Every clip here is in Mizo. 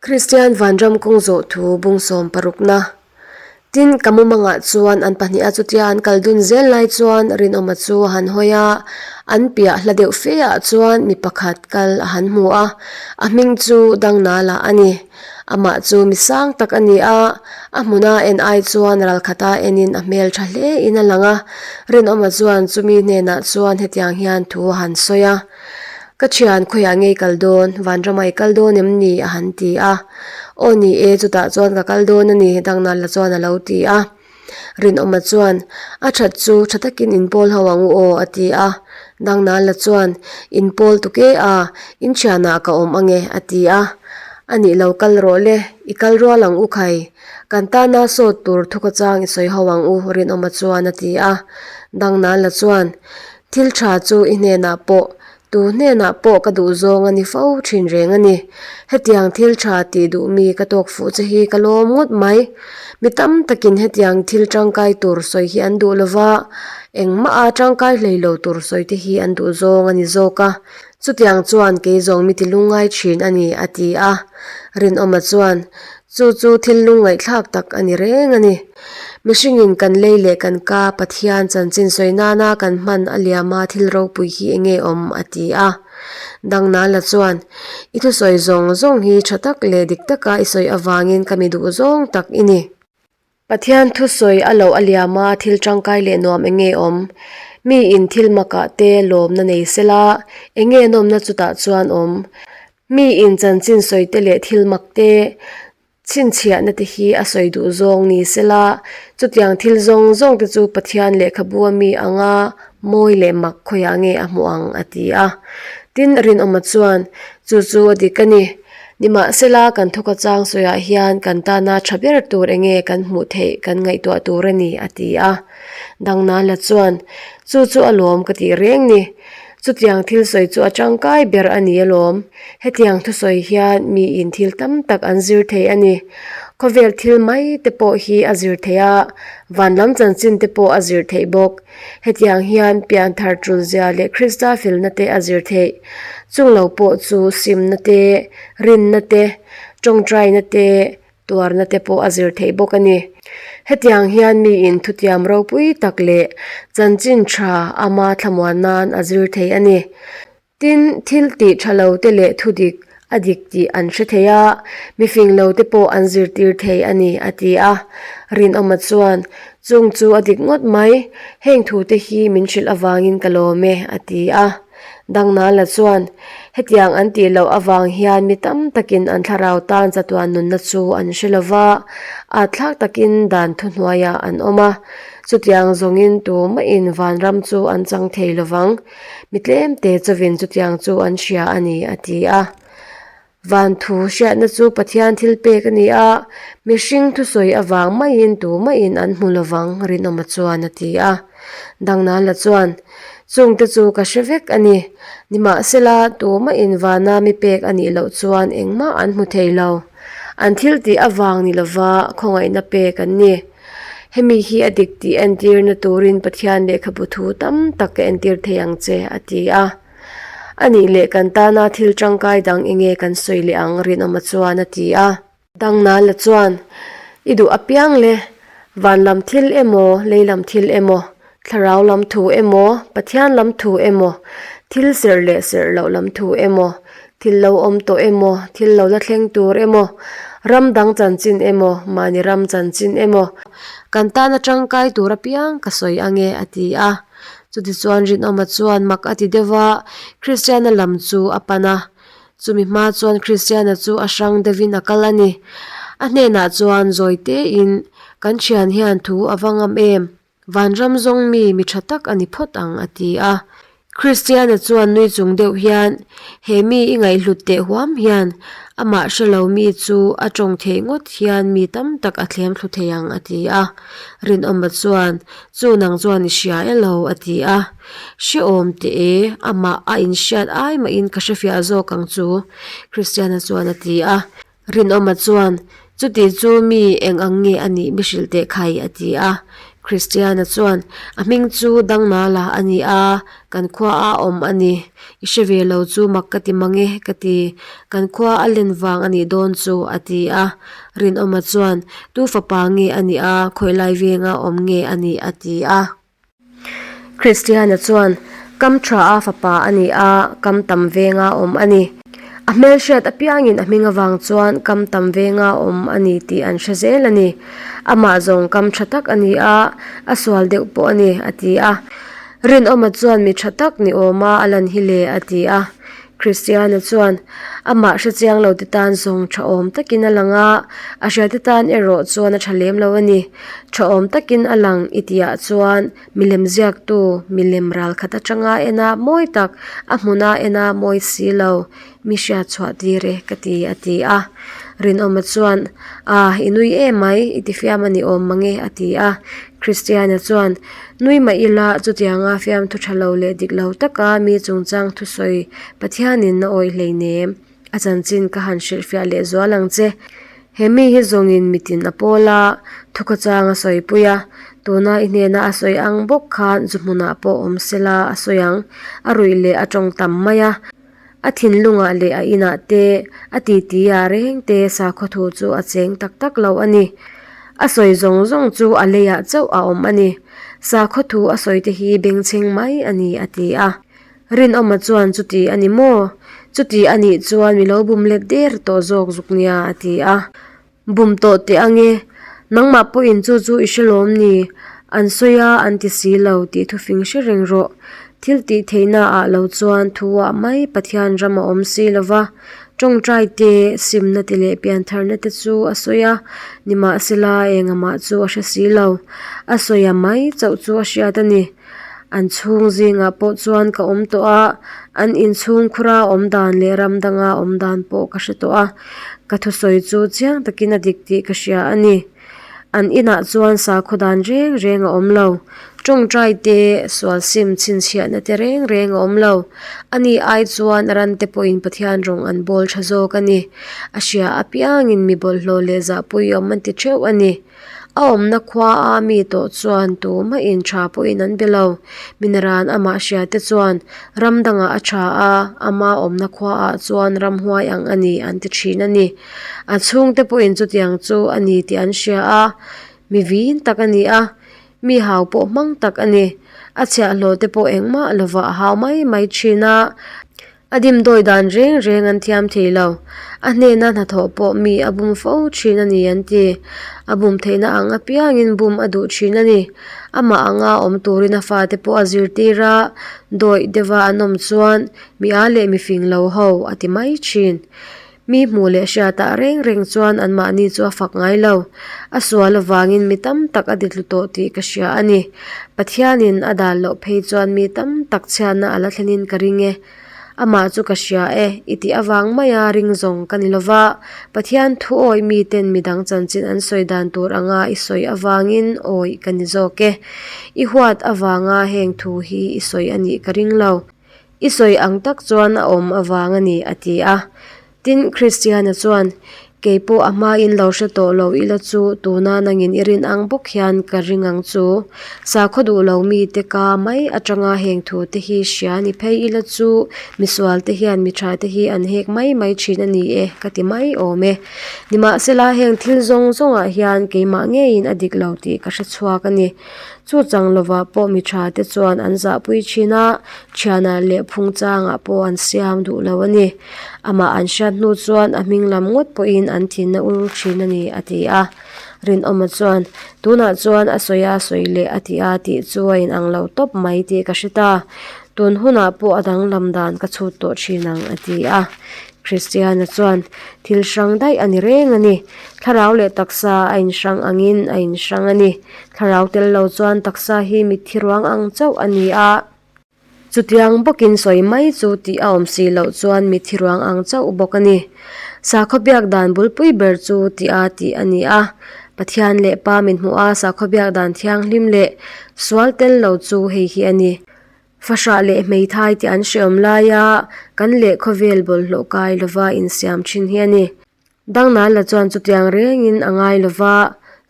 Kristian vanram kawng zawh thu bung sawm parukna. Tin, ka mumangah chuan an pahniha chutia an kal dun zel lai chuan Rinawma chu a han hawi a, an piah hla deuh fe ah chuan mi pakhat kal a han hmu a, a hming chu Dangnala a ni. Amah chu mi sang tak a ni a, a hmuna en ai chuan ralkhata enin a hmel tha hle in a lang a. Rinawma chuan chumi hnenah chuan hetiang hian thu a han sawi a. Ka thian khawiah ngei kal dawn, Vanrama i kal dawn em ni? a han ti a. Aw ni e, chutah chuan ka kal dawn a ni, Dangnala chuan a lo ti a. Rinawma chuan, A that chu tha takin inpawl ho ang u aw, a ti a. Dangnala chuan, Inpawl tuk e a, in thianah ka awm ange, a ti a. A nih lo kal rawh le, i kal rual ang u khai. Kan tana sawt tur thuka chang i sawi ho ang u, Rinawma chuan a ti a. Dangnala chuan, Thil tha chu i hnenah pawh, tu hnenah pawh ka duh zawng a ni fo thin reng a ni. Hetiang thil tha tih duh mi ka tawk fuh che hi ka lawm ngawt mai. Mi tam takin hetiang thil tangkai tur sawi hi an duh lova, engmah a tangkai hlei lo tur sawi te hi an duh zawng a ni zawk a. Chutiang chuan kei zawng mi ti lungngai thin a ni, a ti a. Rinawma chuan, Chu chu thil lungngaihthlak tak a ni reng a ni. Mihringin kan lei leh kan ka Pathian chanchin sawi nana kan hman a liama thil ropui hi eng nge awm? a ti a. Dangnala chuan, I thusawi zawng zawng hi tha tak leh dik taka i sawi avangin ka mi duh zawng tak i ni. Pathian thusawi a loh a liama thil tangkai leh nuam eng nge awm? Miin thil makah te lawmna nei sela, eng nge nawmna chutah chuan awm? Miin chanchin sawi te leh thil mak te chhinchhiahna te hi a sawi duh zawng ni sela, chutiang thil zawng zawng te chu Pathian lehkhabu a mi anga mawi leh mak khawiah nge a hmuh ang a ti a. Tin, Rinawma chuan, Chu chu a dik a ni. Nimahsela, kan thawka chang sawiah hian kan tana tha ber tur enge kan hmuh theih kan ngaihtuah tur a ni, a ti a. Dangnala chuan, Chu chu a lawm ka tih reng ni. Chutiang thil sawi chu a tangkai ber a ni alawm. Hetiang thusawi hian miin thil tam tak an zir thei a ni. Khawvel thil mai te pawh hi a zir thei a, van lam chanchin te pawh a zir theih bawk. Hetiang hian pianthar tulzia leh Krista felna te a zir theih. Chung lo pawh chu simna te, rinna te, tawngtaina te, Tuarna te pawh a zir theih bawk a ni. Hetiang hian miin thutiam ropui tak leh chanchin tha ama thlamuan nan a zir thei a ni. Tin, thil tih tha lo te leh thudik a dik tih an hre thei a, mifing lo te pawh an zirtir thei a ni, a ti a. Rinawma chuan, Chung chu a dik ngawt mai, heng thu te hi min hrilh avangin ka lawm e, a ti a. Dangnala chuan, Hetiang an tih loh avang hian mi tam takin an thlarau tan chatuan nunna chu an hre lo va, atthlak takin dan thuhnuaiah an awm a. Chutiang zawngin tumahin vanram chu an chang thei lo vang. Mi tlemte chawin chutiang chu an hria a ni, a ti a. Van thu hriatna chu Pathian thil pek a ni a, mihring thusawi avang maiin tumahin an hmu lovang, Rinawma chuan a ti a. Dangnala chuan, Chungte chu ka hre vek a ni. Nimahsela, tumahin vana mi pek a nih loh chuan engmah an hmu thei lo. An thil tih avang ni lova khawngaihna pek an ni. Hemi hi a dik tih entirna turin Pathian lehkhabu thu tam tak ka entir thei ang che, a ti a. A nih leh kan tana thil tangkai dang enge kan sawi leh ang Rinawma chuan a ti a. Dangnala chuan, I duh apiang le, van lam thil emaw, lei lam thil emaw, thlarau lam thu emaw, Pathian lam thu emaw, thil serh leh serh loh lam thu emaw, thil lo awm tawh emaw, thil lo la thleng tur emaw, ram dang chanchin emaw, mahni ram chanchin emaw, kan tana tangkai tur apiang ka sawi ange a ti a. Chutichuan Rinawma chuan mak a ti deuh a, Kristiana lam chu a pan a. Chumi hma chuan Kristiana chu a hrang deuhin a kal a ni. A hnenah chuan zawi tein, Kan thian hian thu a va ngam em? Vanram zawng mi mi tha tak a ni phawt ang a ti a. Kristiana chuan nui chung deuh hian, He mi i ngaihhlut teh huam hian, amah hre lo mi chu a tawng theih ngawt hian mi tam tak a thlem thlu thei ang a ti a. Rinawma chuan, Chu nang chuan i hria e lo a ti a. Hrehawm teh e, amah a inhriat ai mahin ka hrefiah zawk ang chu Kristiana chuan a ti a. Rinawma chuan, Chuti chu mi eng ang nge a nih mi hrilh teh khai a ti a. Kristiana chuan, A hming chu Dangnala a ni a, kan khua a awm a ni. I hre ve lo chu mak ka ti mang e, ka ti. Kan khua a len vang a nih dawn chu, a ti a. Rinawma chuan, Tu fapa nge a nih a, khawilai venga awm nge a nih? a ti a. Kristiana chuan, Kam tha a fapa a ni a, kam tam venga awm a ni. A hmelhriat apiangin a hming avang chuan kam tam venga awm a ni tih an hre zel a ni. Amah zawng kam tha tak a ni a, a sual deuh pawh a ni, a ti a. Rinawma chuan mi tha tak ni awma a lan hi le, a ti a. Kristiana chuan, Amah hre chiang lo te tan zawng tha awm takin a lang a, a hria te tan erawh chuan a tha lem lo a ni. Tha awm takin a lang i tihah chuan milem ziaktu milem ral khat atanga en a mawi tak, a hmuna en a mawi si lo, mi hriat chhuah tir e ka ti a ti a. Rinawma chuan, A, i nui em mai, i tifiam a ni awm mange a ti a. Kristiana chuan, Nui mah ila, chutianga fiamthu tha lo leh dik lo taka mi chungchang thusawi Pathianin a awih hleinem. A chanchin ka han hrilhfiah leh zual ang che. He mi hi zawngin mitin a pawl a, thukhawchang a sawipui a, tuna i hnena a sawi ang bawk khan zu hmunah pawh awm sela a sawi ang, a ruih leh a tawng tam mai a. A thinlungah leh a inah te, a titi ah reng te sakhaw thu chu a cheng tak tak lo a ni. A sawi zawng zawng chu a leiah chauh a awm a ni. Sakhaw thu a sawi te hi bengchheng mai a ni, a ti a. Rinawma chuan chuti a ni maw? Chuti a nih chuan mi lo bum let der tawh zawk zuk nia, a ti a. Bum tawh teh ange, nangmah pawhin chu chu i hre lawm ni? An sawi a, an ti si lo tih thufing hre reng rawh. Thil tih theihna ah lo chuan thu ah mai Pathian ram a awm si lo va. Tawngtai te, simna te leh piantharna te chu a sawi a, nimahsela engamah chu a hre si lo. A sawi a mai chauh chu a hriat a ni. An chhung zingah pawh chuan ka awm tawh a, an inchhung khura awm dan leh ram danga awm dan pawh ka hre tawh a, ka thusawi chu chiang takin a dik tih ka hria a ni. An inah chuan sakhaw dan reng reng a awm lo, tawngtai te, sual sim chhinchhiahna te reng reng a awm lo. Ani ai chuan ran te pawhin Pathian rawng an bawl tha zawk a ni. A hria apiangin mi bawlhhlawh leh zahpui awm an ti theuh a ni. A awmna khua a mi tawh chuan tumahin tha pawhin an be lo. Minaran amah hria te chuan ram dangah a tha a, ama awmna khua ah chuan ramhuai ang a ni an ti thin a ni. A chhungte pawhin chutiang chu a ni tih an hria a, mi vin tak a ni a, mi hau pawh hmang tak a ni. A chhiahhlawh te pawh engmah lovah a hau mai mai thin a. A dimdawi dan reng reng an thiam thei lo. A hnena hnathawh pawh mi a bum fo thin a ni an ti. A bum theihna ang apiangin bum a duh thin a ni. Amah anga awm turin a fate pawh a zirtir a, dawih deuha an awm chuan mi a leh mi fing lo ho a ti mai thin. Mi hmuh leh hriatah reng reng chuan anmahni chu a fak ngai lo. A sual avangin mi tam tak a ditlu tawh tih ka hria a ni. Pathianin a dal loh phei chuan mi tam tak chhiatna a la thlenin ka ring e. Amah chu ka hria e, i tih avang maia ring zawng ka ni lova, Pathian thu awih miten midang chanchin an sawi dan tur anga i sawi avangin awih ka ni zawk e. I huat avanga heng thu hi i sawi a nih ka ring lo. I sawi ang tak chuan a awm avang a ni, a ti a. Tin, Kristiana chuan, Kei pawh a hmain lo hre tawh lo ila chu tuna nangin i rin ang bawk hian ka ring ang chu. Sakhaw duh lo mite ka mai atanga heng thute hi hria ni phei ila chu misualte hian mi thate hi an hek mai mai thin a ni e, ka ti mai awm e. Nimahsela heng thil zawng zawngah hian keimah ngeiin a dik lo tih ka hre chhuak a ni. Chu chang lovah pawh mi tha te chuan an zahpui thin a, thianah leh phung changah pawh an siam duh lo a ni. Amah an hriat hnu chuan a hming lam ngawt pawhin an thinna ur thin a ni, a ti a. Rinawma chuan, Tunah chuan a sawi a sawi leh a ti a tih chu a inang lo tawp mai tih ka hre ta. Tun hunah pawh a danglam dan ka chhut tawh thin ang, a ti a. Kristiana chuan, Thil hrang daih a ni reng a ni. Thlarau leh taksa a inhrang angin a inhrang a ni. Thlarau tel lo chuan taksa hi mitthi ruang ang chauh a ni a. Chutiang bawkin sawi mai chu tih a awm si loh chuan mitthi ruang ang chauh bawk a ni. Sakhaw biak dan bulpui ber chu tih a tih a ni a. Pathian leh Pa min hmuh a sakhaw biak dan thianghlim leh sual tel lo chu hei hi a ni. Fahrah leh hmeithai tih an hreawm laia kan leh khawvel bawlhhlawh kai lova insiam thin hi a ni. Dangnala chuan chutiang rengin a ngai lova.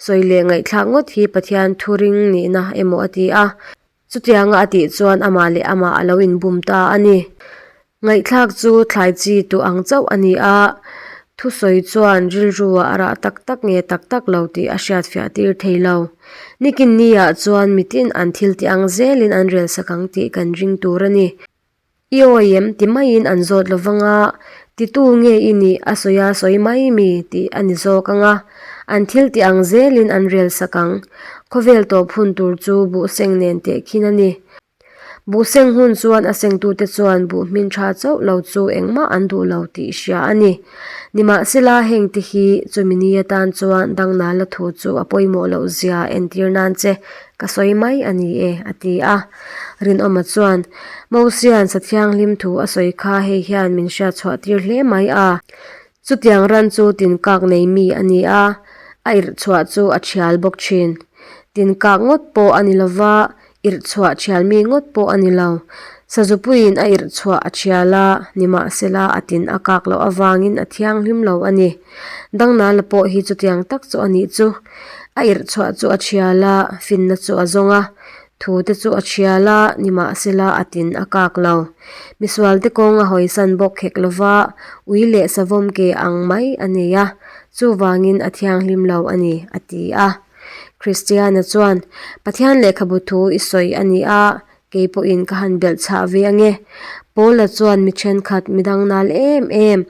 Sawi leh ngaihthlak ngawt hi Pathian thu ring nihna emaw a ti a. Chutianga a tih chuan amah leh amah a lo inbum ta a ni. Ngaihthlak chu thlai chi tuh ang chauh a ni a, thusawi chuan rilruah a rah tak tak nge tak tak lo tih a hriatfiah tir thei lo. Nikin niah chuan mitin an thil tih ang zelin an relsak ang tih kan ring tur a ni. I awi em ti maiin an zawt lo vang a, titu nge i nih a sawi a sawi mai mi tih a ni zawk ang a, an thil tih ang zelin an relsak ang. Khawvel tawp hun tur chu buhseng nen tehkhin a ni. Buhseng hun chuan a sengtute chuan buh hmin tha chauh lo chu engmah an duh lo tih hria a ni. Nimahsela hengte hi chumi ni atan chuan dangnala thu chu a pawimawh loh zia entir nan che ka sawi mai a ni e, a ti a. Rinawma chuan, Mosia'n sa thianghlim thu a sawi kha hei hian min hriat chhuah tir hle mai a. Chutiang ran chu tinkak nei mi a ni a, a irh chhuah chu a thial bawk thin. Tinkak ngawt pawh a ni lo va, irh chhuah thial mi ngawt pawh a ni lo. Sazupuiin a irh chhuah a thial a, nimahsela a tin a kak loh avangin a thianghlim lo a ni. Dangnala pawh hi chutiang tak chu a nih chu. A irh chhuah chu a thial a, finna chu a zawng a. Thu te chu a thial a, nimahsela a tin a kak lo. Misualte kawng a hawisan bawk hek lo va, ui leh savawm ke ang mai a nei a, chuvangin a thianghlim lo a ni, a ti a. Kristiana chuan, Pathian lehkhabu thu i sawi a ni a, kei pawhin ka han belh chhah ve ange. Paula chuan mi thenkhat midang nal em em,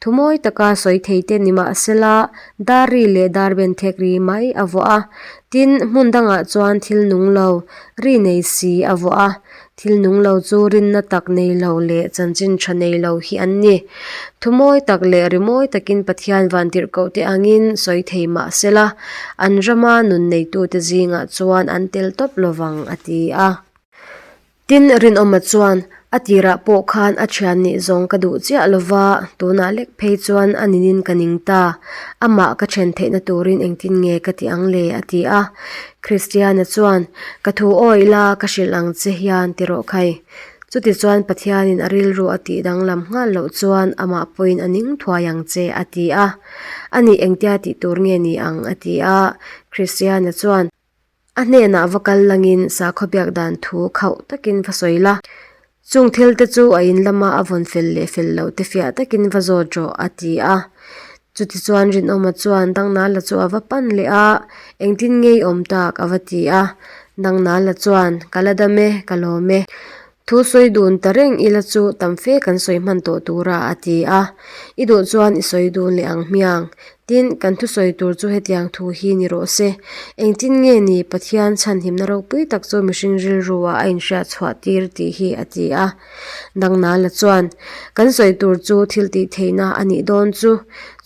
Thu mawi taka sawi thei te ni mah sela, dar ri leh dar ben thek ri mai a vuah a. Tin, hmun dangah chuan thil nung lo, ri nei si a vuah a. Thil nung lo chu rinna tak nei lo leh chanchin tha nei lo hi an ni. Thu mawi tak leh ri mawi takin Pathian vantirhkoh te angin sawi thei mah sela, an rama nun neitute zingah chuan an tel tawp lovang, a ti a. Tin, Rinawma chuan, A tirah pawh khan a thian nih zawng ka duh chiah lo va, tunah lek phei chuan a ninin ka ning ta. Amah ka then theihna turin engtin nge ka ti ang le? a ti a. Kristiana chuan, Ka thu awih la, ka hrilh ang che hian ti rawh khai. Chutichuan Pathianin a rilru a tih danglam nghal loh chuan amah pawhin a ning thuai ang che, a ti a. Anih engtia tih tur nge ni ang? a ti a. Kristiana chuan. A hnenah va kal langin sakhaw biak dan thu khauh takin va sawi la. Chung thil te chu a in lama a vawn fel leh fel loh te fiah takin va zawt rawh, a ti a. Chutichuan Rinawma chuan Dangnala chu a va pan leh a, Engtin nge i awm tak? a va ti a. Dangnala chuan, Ka la dam e, ka lawm e. Thu sawi dun ta reng ila chu tam fe kan sawi hman tawh tura a ti a. I duh chuan i sawi dun leh ang hmiang. Tin, kan thusawi tur chu hetiang thu hi ni rawh se. Engtin nge ni Pathian chhanhimna ropui tak chu mihring rilruah a inhriat chhuah tir tih hi a ti a. Dangnala chuan, Kan sawi tur chu thil tih theihna a nih dawn chu.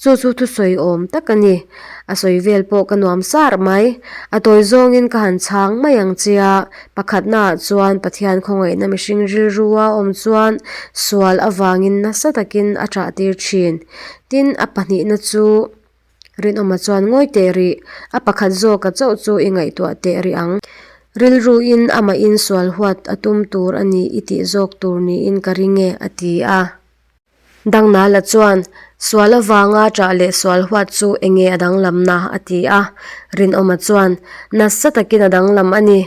Chu chu thusawi awm tak a ni. A sawi vel pawh ka nuam sar mai. A tawi zawngin ka han chhang mai ang che a. Pakhatnaah chuan Pathian khawngaihna mihring rilrua awm chuan sual avangin nasa takin a ṭah tir ṭhin. Tin, a pahnihna chu Rinawma chuan ngawi teh rih, a pakhat zawka chauh chu i ngaihtuah teh rih ang. Rilruin amahin sual huat a tum tur a ni i tih zawk tur niin ka ring e, a ti a. Dangnala chuan, Sual avanga ṭah leh sual huat chu enge a danglamna? a ti a. Rinawma chuan, Nasa takin a danglam a ni.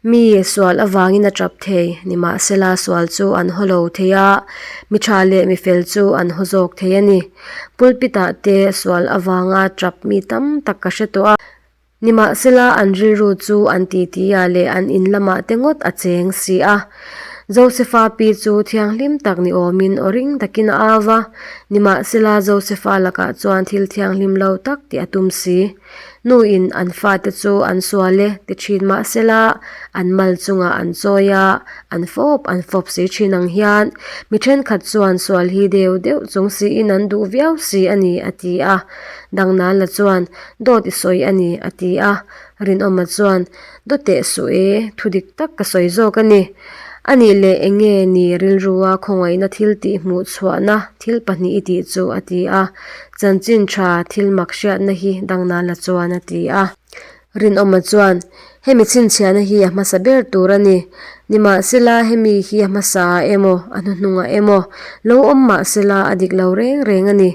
Mi sual avangin a ṭap thei, nimahsela sual chu an haw lo thei a, mi ṭha leh mi fel chu an haw zawk thei a ni. Pulpit-ah te sual avanga ṭap mi tam tak ka hre tawh a. Nimahsela an rilru chu an titi-ah leh an in lamah te ngawt a cheng si a. Josefa pi chu thianghlim tak ni awmin aw ring takin a au va, nimahsela Josefa lakah chuan thil thianghlim lo tak tih a tum si. Nuin an fate chu an sual e ti thin mahsela an mal chungah an chawi a, an fawp an fawp si thin ang hian mi thenkhat chuan sual hi deuh deuh chung siin an duh viau si a ni a ti a. Dangnala chuan Dawt i sawi a ni, a ti a. Rinawma chuan, Daw teh suh e, thu dik tak ka sawi zawk a ni. A nih leh eng nge ni rilrua khawngaihna thil tih hmuh chhuahna thil pahnih i tih chu, a ti a. Chanchin tha thil mak hriatna hi Dangnala chuan a ti a. Rinawma chuan, Hemi chhinchhiahna hi a hmasa ber tur a ni. Nimahsela hemi hi a hmasa ah emaw, a hnuhnungah emaw, lo awm mahsela a dik lo reng reng a ni.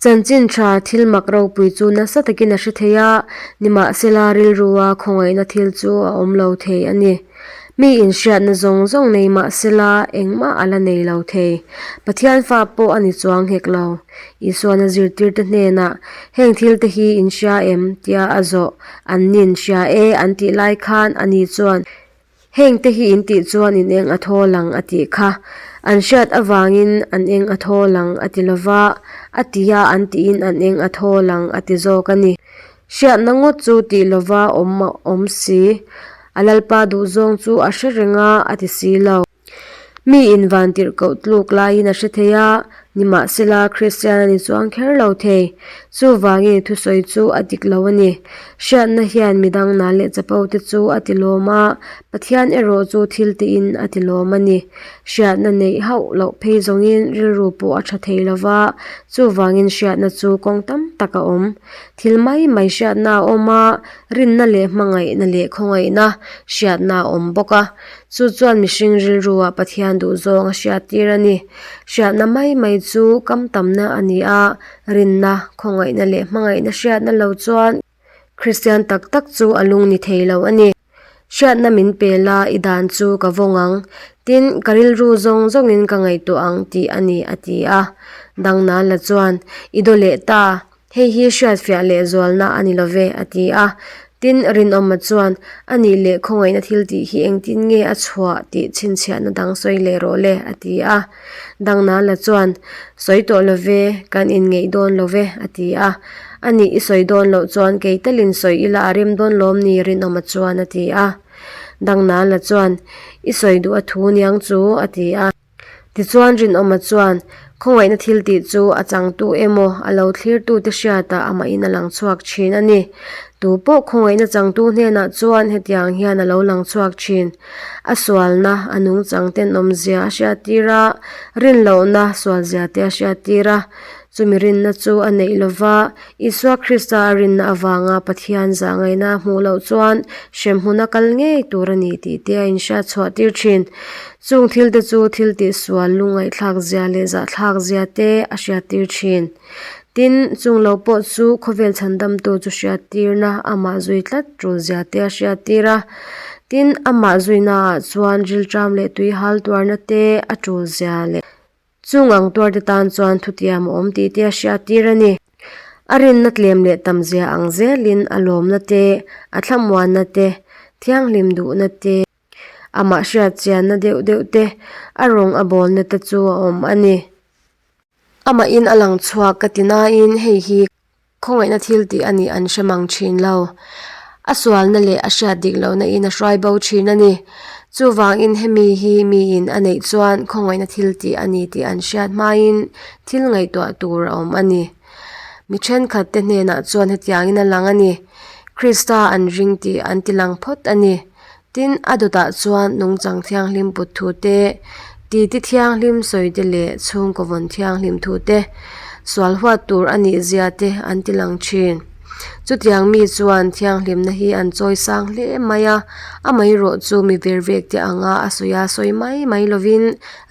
Chanchin tha thil mak ropui chu nasa takin a hre thei a, nimahsela rilrua khawngaihna thil chu a awm lo thei a ni. Mi inhriatna zawng zawng nei mahsela engmah a la nei lo thei. Pathian fa pawh a ni chuang hek lo. Isuan a zirtirte hnenah, Heng thilte hi in hria em? tia a zawh. An nin hria e an tih lai khan ani chuan, Hengte hi in tih chuan in eng a thawl ang a tih kha. An hriat avangin an eng a thawl ang a ti lova, a tia an tiin an eng a thawl ang a ti zawk a ni. Hriatna ngawt chu tih lova awm a awm si. A Lalpa duhzawng chu a hre reng a, a ti si lo. Mi in vantirhkoh tluk laiin a hre thei a, nimahsela Kristian a ni chuang kher lo thei. Chuvangin thusawi chu a dik lo a ni. Hriatna hian midang na leh chapo te chu a ti lawm a, Pathian erawh chu thil tiin a ti lawm a ni. Hriatna neih hauh loh phei zawngin rilru pawh a tha thei lo va, chuvangin hriatna chu kawng tam tak a awm. Thil mai mai hriatna a awm a, rinna leh hmangaihna leh khawngaihna hriatna a awm bawk a. Chu chuan mihring rilruah Pathian duhzawng a hriattir a ni. Hriatna mai mai chu kam tamna a ni a, rinna, khawngaihna leh hmangaihna hriatna lo chuan Kristian tak tak chu a lung ni thei lo a ni. Hriatna min pe la, i dan chu ka vawng ang. Tin, ka rilru zawng zawngin ka ngaihtuah ang tih a ni, a ti a. Dangnala chuan, I daw leh ta, Hei hi hriatfiah leh zualna a ni lo ve, a ti a. Tin, Rinawma chuan, A nih leh khawngaihna thil tih hi engtin nge a chhuah tih chhinchhiahna dang sawi leh rawh le, a ti a. Dangnala chuan, Sawi tawh lo ve, kan inngeih dawn lo ve, a ti a. A nih i sawi dawn loh chuan kei talin sawi ila a rem dawn lawm ni, Rinawma chuan a ti a. Dangnala chuan, I sawi duh a thu niang chu, a ti a. Tichuan Rinawma chuan khawngaihna thil tih chu a changtu emaw a lo thlirtute hriatah amahin a lang chhuak thin a ni. Tu pawh khawngaihna changtu hnenah chuan hetiang hian a lo lang chhuak thin. A sualna, a nungchang tenawmzia a hriattir a, rinlohna sualzia te a hriattir a. Chumi rinna chu a neih lova, Isua Krista a rinna avanga Pathian zahngaihna a hmuh loh chuan hremhmun a kal ngei tur a ni tih te a inhriat chhuah tir thin. Chung thil te chu thil tihsual lungngaihthlak zia leh zahthlak zia te a hriat tir thin. Tin, chung lo pawh chu khawvel chhandamtu chu hriat tirna amah zui tlat tul zia te a hriat tir a. Tin, amah zuinaah chuan rilṭam leh tuihal tuarna te a tul zia leh Chung ang tuarte tan chuan thutiam a awm tih te a hriattir a ni. A rinna tlem leh tam zia ang zelin a lawmna te, a thlamuanna te, thianghlim duhna te, amah hriatchianna deuh deuh te, a rawng a bawlna te chu a awm a ni. Amahin a lang chhuak ka ti nain hei hi Khawngaihna thil tih a nih an hre mang thin lo. A sualna leh a hriat dik lohna in a hruai bo thin a ni. Chuvangin hemi hi miin a neih chuan khawngaihna thil tih a ni tih an hriat hmain thil ngaihtuah tur a awm a ni. Mi thenkhat te hnenah chuan hetiangin a lang a ni. Krista an ring tih an ti lang phawt a ni. Tin, a dawtah chuan nungchang thianghlim put thu te, titi thianghlim sawi te leh chhungkaw vawn thianghlim thu te, sual huat tur a nih zia te an ti lang thin. Chutiang mi chuan thianghlimna hi an chawi sang hle mai a, amaherawh chu mi vervek te anga a sawi a sawi mai mai lovin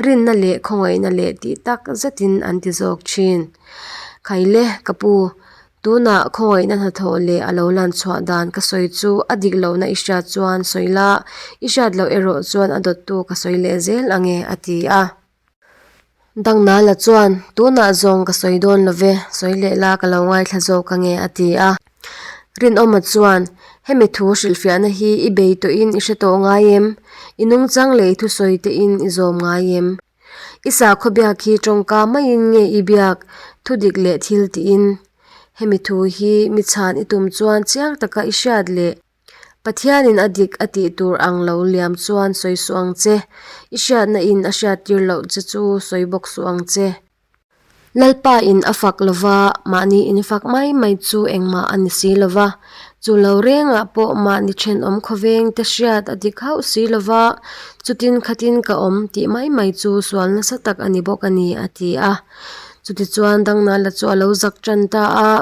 rinna leh khawngaihna leh tih tak zetin an ti zawk thin. Khaile, ka pu, Tunah khawngaihna hnathawh leh a lo lan chhuah dan ka sawi chu a dik lohna i hriat chuan sawi la, i hriat loh erawh chuan a dawttu ka sawi leh zel ang e, a ti a. Dangnala chuan, Tunah zawng ka sawi dawn lo ve, sawi leh la ka lo ngaithla zawk ang e, a ti a. Rinawma chuan, Hemi thu hrilhfiahna hi i bei tawhin i hre tawh ngai em? I nungchang leh i thusawi tein i zawm ngai em? I sakhaw biak hi tawngka maiin nge i biak thudik leh thil tiin? Hemi thu hi mi chhan i tum chuan chiang taka i hriat leh Pathianin a dik a tih tur ang lo liam chuan sawi suh ang che. I hriatna in a hriattir loh che chu sawi bawk suh ang che. Lalpa in a fak lova, mahni in fak mai mai chu engmah a ni si lova. Chu lo rengah pawh mahni thenawm khawveng te hriat a dik hauh si lova, chutin khatin ka awm tih mai mai chu sual nasa tak a ni bawk a ni, a ti a. Chutichuan Dangnala chu a lo zak tan ta a,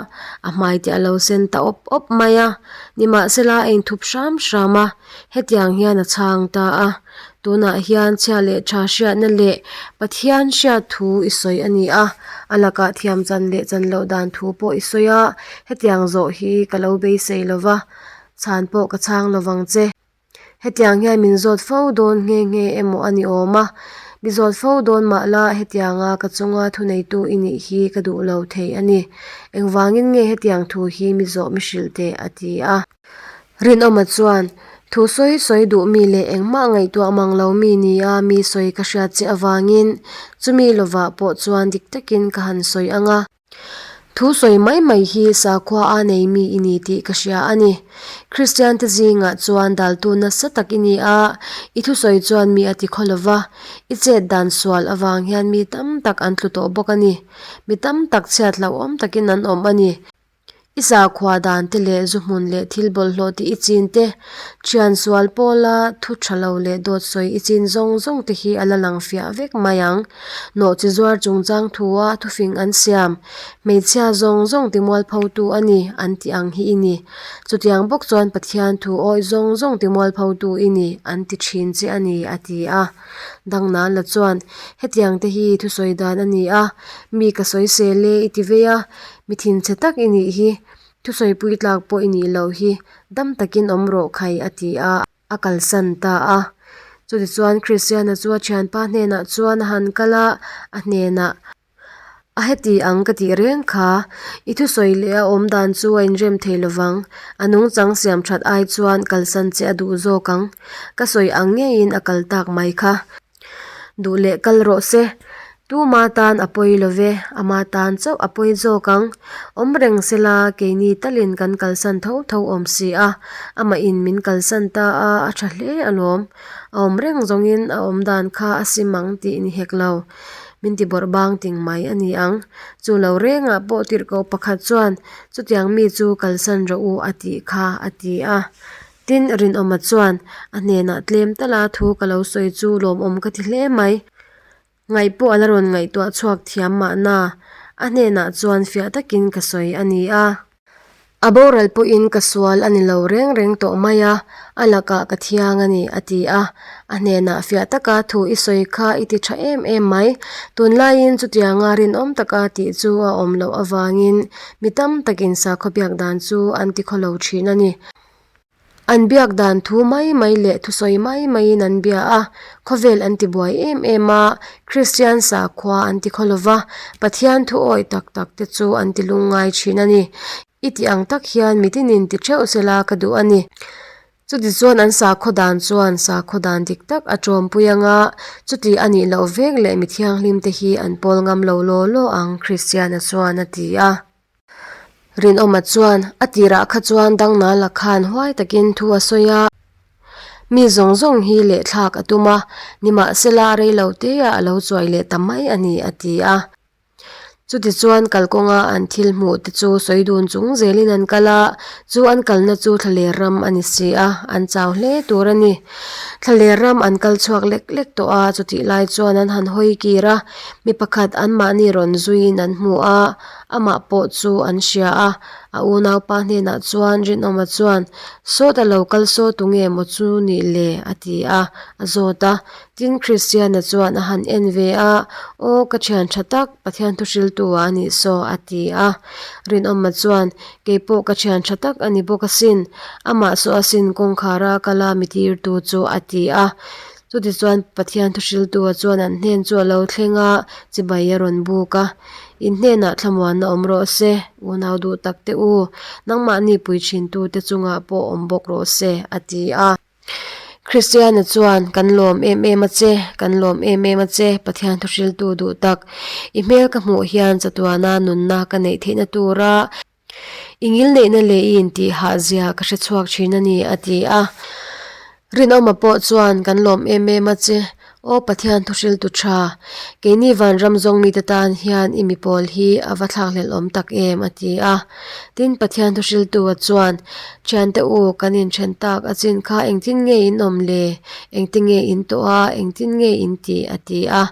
a hmai te a lo sen ta awp awp mai a. Nimahsela a inthup hram hram a, hetiang hian a chhang ta a. Tunah hian chhia leh tha hriatna leh Pathian hriat thu i sawi a ni a, a lakah thiam chan leh chan loh dan thu pawh i sawi a, hetiang zawh hi ka lo beisei lo va, chhan pawh ka chhang lo vang che. Hetiang hian min zawt fo dawn nghe nghe emaw a ni awm a, mi zawt fo dawn mah la hetianga ka chunga thuneitu i nih hi ka duh lo thei a ni. Engvangin nge hetiang thu hi mi zawh mi hrilh teh a ti a. Rinawma chuan, Thu sawi sawi duh mi leh engmah ngaihtuah mang lo mi nia mi sawi ka hriat che avangin chumi lovah pawh chuan dik takin ka han sawi ang a. Thu sawi mai mai hi sakhua a nei mi i ni tih ka hria a ni. Kristiante zingah chuan daltu nasa tak i ni a, i thusawi chuan mi a ti khaw lo va, i chet dan sual avang hian mi tam tak an tlu tawh bawk a ni. Mi tam tak chhiat hlauhawm takin an awm a ni. I sakhua dan te leh zu hmun leh thil bawlhhlawh tih i chin te, thian sual pawla thu tha lo leh dawt sawi i chin zawng zawng te hi a la lang fiah vek mai ang. Nawhchi zuar chungchang thua thufing an siam, hmeichhia zawng zawng timualphotu a ni an tih ang hi i ni. Chutiang bawk chuan Pathian thu awih zawng zawng timualphotu i ni an ti thin che a ni, a ti a. Dangnala chuan, Hetiang te hi thusawi dan a ni a, mi ka sawisel e i ti vei a, Mi thinchhe tak i nih hi, thusawi tlak pawh i nih loh hi, dam takin awm rawh khai a ti a, a kalsan ta a. Chutichuan Kristiana chu a thianpa hnenah chuan a han kal a, a hnenah, A heti ang ka tih reng kha, i thusawi leh a awm dan chu a inrem thei lovang, a nungchang siam that ai chuan kalsan che a duh zawk ang, ka sawi ang ngeiin a kal tak mai kha. Duh leh kal rawh se. Tuma tan a pawi lo ve, ama tan chauh a pawi zawk ang. Awm reng sela, keini talin kan kalsan tho tho awm si a, amahin min kalsan ta a, a tha hle alawm. A awm reng zawngin a awm dan kha a sim ang tih ni hek lo. Min ti bawrh bang ting mai a ni ang. Chu lo rengah pawh tirhkoh pakhat chuan chutiang mi chu kalsan rawh u a tih kha a ti a. Tin, Rinawma chuan a hnenah tlem tala thu ka lo sawi chu lawmawm ka ti hle mai. Ngaih pawh a la rawn ngaihtuah chhuak thiam mahna a hnenah chuan fiah takin ka sawi a ni a. A boral pawhin ka sual a ni lo reng reng tawh mai a, a lakah ka thiang a ni, a ti a. A hnenah fiah taka thu i sawi kha i ti tha em em mai. Tunlaiin chutianga rinawm taka tih chu a awm loh avangin mi tam takin sakhaw biak dan chu an ti khawlo thin a ni. An biak dan thu mai mai leh thusawi mai maiin an bia a, khawvel an ti buai em em a, Kristian sakhua an ti khaw lova, Pathian thu awih tak tak te chu an ti lungngai thin a ni. I tih ang tak hian mitinin ti theuh sela ka duh a ni. Chutichuan an sakhaw dan chuan sakhaw dan dik tak a tawmpui anga, chuti a nih loh vek leh mithianghlim te hi an pawl ngam lo law law ang, Kristiana chuan a ti a. Rinawma chuan a tirah kha chuan Dangnala khan huai takin thu a sawi a, mi zawng zawng hi lehthlak a tum a, nimahsela rei lo teah a lo chuai leh ta mai a ni a ti a. Chutichuan kalkawnga an thil hmuh te chu sawi dun chung zelin an kal a, chu an kalna chu thlaler ram a ni si a, an chau hle tur a ni. Thlaler ram an kal chhuak lek lek tawh a, chutih lai chuan an han hawi kir a, mi pakhat anmahni rawn zuiin an hmu a, Amah pawh chu an hria a, a unaupa hnenah chuan Rinawma chuan, Sawta lo kal saw tu nge maw chu nih le? a ti a, a zawt a. Tin, Kristiana chuan a han en ve a, Aw, ka thian tha tak, Pathian thuhriltu ah a nih saw, a ti a. Rinawma chuan, Kei pawh ka thian tha tak a ni bawk asin, amah saw asin kawngkhara kala mi tirtu chu, a ti a. Chutichuan Pathian thuhriltua chuan an hnen chu a lo thleng a, chibai a rawn buk a. In hnenah thlamuanna awm rawh se, unau duh tak te u, nangmahni pui thintute chungah pawh awm bawk rawh se, a ti a. Kristiana chuan, Kan lawm em em a che, kan lawm em em a che, Pathian thuhriltu duh tak. I hmel ka hmuh hian chatuana nunna ka neih theihna tura I ngilneihna leh i intih hah zia ka hre chhuak thin a ni, a ti a. Rinawma pawh chuan, Kan lawm em em a che, Aw Pathian thuhriltu tha, keini vanram zawng mite tan hian i mi pawl hi a va thlakhlelh awm tak em, a ti a. Tin, Pathian thuhriltua chuan, Thiante u, kan inthen tak a chin kha engtin nge in awm le? Engtin nge in tawh a? Engtin nge in tih? a ti a.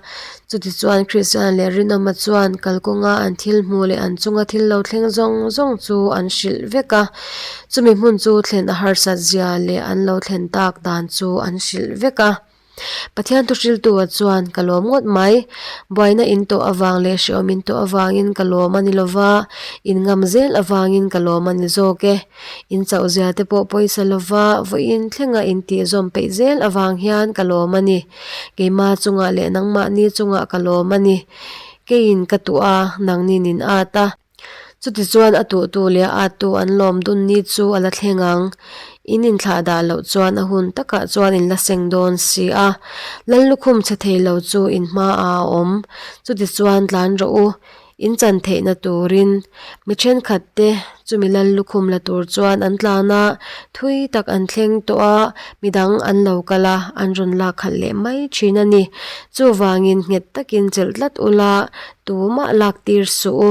Chutichuan Kristian leh Rinawma chuan kalkawnga an thil hmuh leh an chunga thil lo thleng zawng zawng chu an hrilh vek a. Chumi hmun chu thlen a harsat zia leh an lo thlen tak dan chu an hrilh vek a. Pathian thuhriltu-a chuan, Ka lawm ngawt mai. Buaina in tawh avang leh hrehawm in tawh avangin ka lawm a ni lova, in ngam zel avangin ka lawm a ni zawk e. In chauhzia te pawh pawisa lova vawiin thlenga in tihzawm peih zel avang hian ka lawm a ni. Keima chungah leh nangmahni chungah ka lawm a ni. Keiin ka tuh a, nangnin in at a. Chutichuan a tuhtu leh a attu an lawm dun ni chu a la thleng ang. In inthlah dah loh chuan a hun takah chuan in la seng dawn si a. Lal lukhum chhe thei lo chu in hmaah a awm. Chutichuan tlan rawh u. In chan theihna turin mi thenkhat te chumi lal lukhum la tur chuan an tlan a, thui tak an thleng tawh a, midang an lo kal a, an rawn lak khalh leh mai thin a ni. Chuvangin nghet takin chelh tlat ula, Tumah lak tir suh u.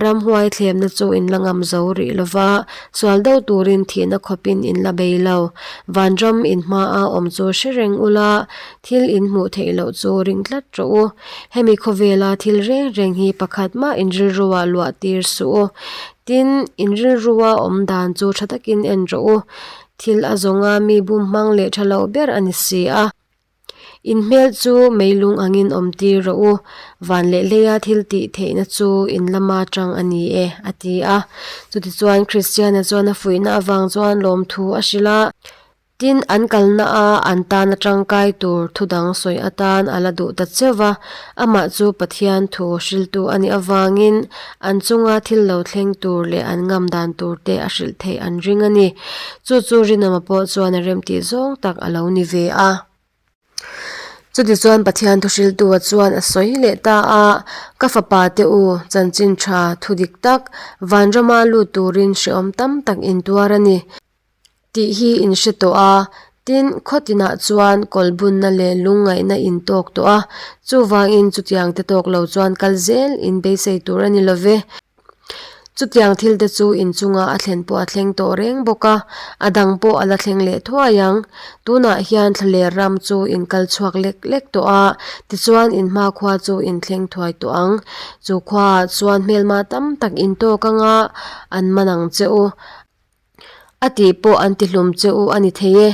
Ramhuai thlemna chu in la ngam zo rih lo va, sual do turin thihna khawpin in la bei lo. Vanram in hmaa awm chu hre reng ula, thil in hmuh theih loh chu ring tlat rawh u. Hemi khawvela thil reng reng hi pakhat mah in rilruah luah tir suh u. Tin, in rilrua awm dan chu tha takin en rawh u. Thil a zawnga mi bum hmang leh tha loh ber a ni si a. In hmel chu meilung angin awm tir rawh u, van leh hleia thil tih theihna chu in lama tang a ni e, a ti a. Chutichuan Kristiana chuan a fuihna avang chuan lawmthu a hrilh a. Tin, an kalna a an tana tangkai tur thu dang sawi atan a la duh ta cheu va, amah chu Pathian thu hriltu a nih avangin an chunga thil lo thleng tur leh an ngam dan tur te a hrilh theih an ring a ni. Chu chu Rinawma pawh chuan a remtih zawng tak a lo ni ve a. Chutichuan Pathian thuhriltua chuan a sawi leh ta a, Ka fapa te u, chanchin tha thu dik tak, vanrama lut turin hrehawm tam tak in tuar a ni tih hi in hre tawh a. Tin, khaw tinah chuan kawlbunna leh lungngaihna in tawk tawh a, chuvangin chutiang te tawk lo chuan kal zel in beisei tur a ni lo ve. Chutiang thil te chu inchunga a thlen pawh a thleng tawh reng bawk a, a dang pawh a la thleng leh thuai ang. Tunah hian thlaler ram chu in kal chhuak lek lek tawh a, tichuan in hmakhua chu in thleng thuai tawh ang. Chu khuaah chuan hmelma tam tak in tawk anga an man ang che u. A tih pawh an ti hlum che u a ni thei e.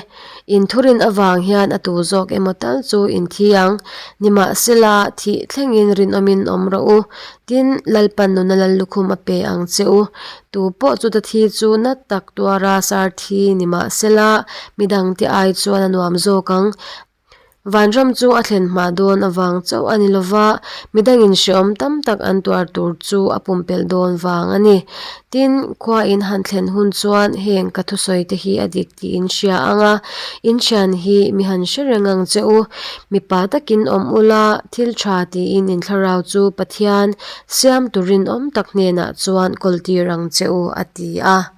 In thurin avang hian a tu zawk emaw tal chu in thi ang. Nimahsela, thih thlengin rinawmin awm rawh u. Tin, Lalpan nuna lal lukhum a pe ang che u. Tu pawh chuta thi chu nat tak tuara sar thi nimahsela, midangte ai chuan a nuam zawk ang. Vanram chu a thlen hma dawn avang chauh a ni lova, midangin hrehawm tam tak an tuar tur chu a pumpelh dawn vang a ni. Tin, khua in han thlen hun chuan heng ka thusawi te hi a dik tih in hria ang a, in thian hi mi han hre reng ang che u. Mipa takin awm ula, thil tha tiin in thlarau chu Pathian siam turin awm tak hnenah chuan kawltir ang che u, a ti a.